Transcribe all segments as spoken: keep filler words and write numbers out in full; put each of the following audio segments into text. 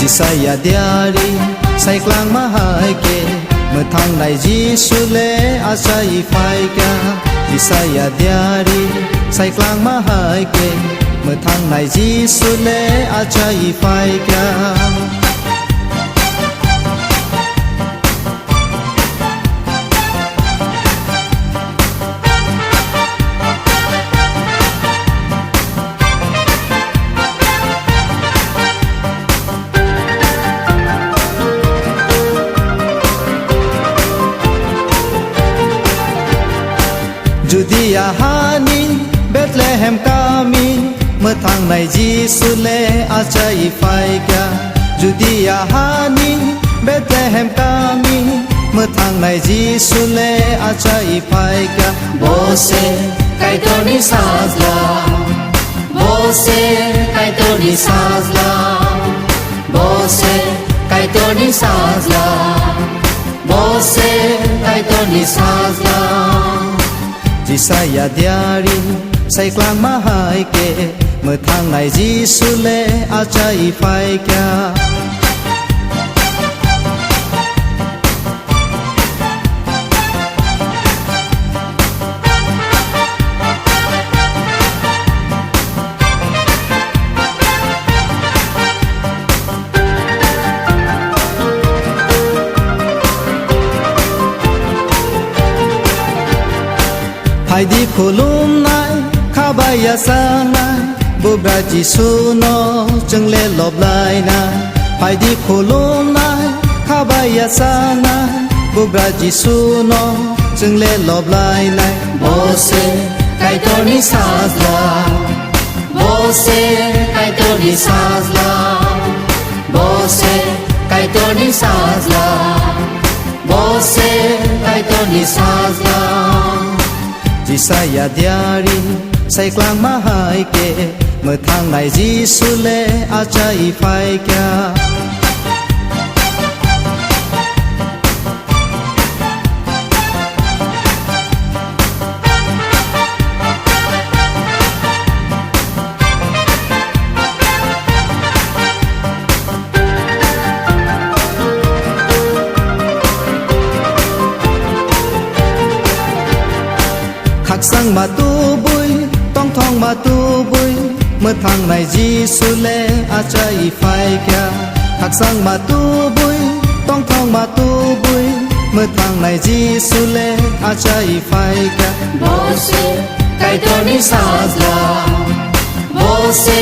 Saya diari, saiklangma hai khe, mwthangnai Jisu le achai phaikha. Isaya diari, saiklangma hai khe, mwthangnai Jisu le achai phaikha. Judia hani Bethlehem kami, mwthangnai Jisu le achai phaikha. Judia hani Bethlehem kami, mwthangnai Jisu le achai phaikha. Bo se Kaitorni sajla, bo se Kaitorni sajla, bo se Kaitorni sajla, bo se Kaitorni sajla. Jisaya diari, saiklangma hai khe, mwthangnai Jisu le achai phaikha. Phaidi khulumnai, khabaiya sanai, Bubra Jisu no chwngle loblainai. Phaidi khulumnai, khabaiya sanai, Bubra Jisu no chwngle loblainai. Bo se Kaitorni sajla, bo se Kaitorni sajla, bo se Kaitorni sajla, bo se Kaitorni sajla. Jisaya diari, saiklangma hai khe, mwthangnai Jisu le achai phaikha. Khakchangma tubui, tongthokma tubui, mwthangnai Jisu le achai phaikha. Khakchangma tubui, tongthokma tubui, mwthangnai Jisu le achai phaikha. Bo se Kaitorni sajla, bo se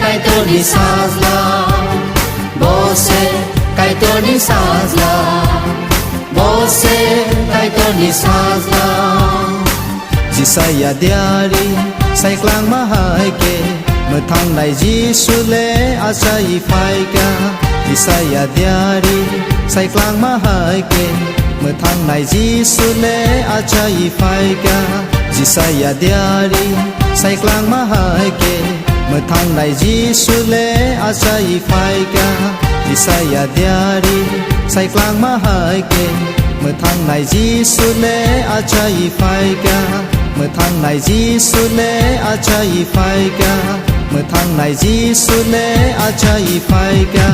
Kaitorni sajla, bo se Kaitorni sajla, bo se Kaitorni sajla. Jisaya diari, saiklangma hai khe, mwthangnai Jisu le achai phaikha. Jisaya diari, saiklangma hai khe, mwthangnai Jisu le achai phaikha. Jisaya diari, saiklangma hai khe, mwthangnai Jisu le achai phaikha. Jisaya diari, saiklangma hai khe, mwthangnai Jisu le achai phaikha. Mwthangnai Jisu le achai phaikha. Mwthangnai Jisu le achai phaikha.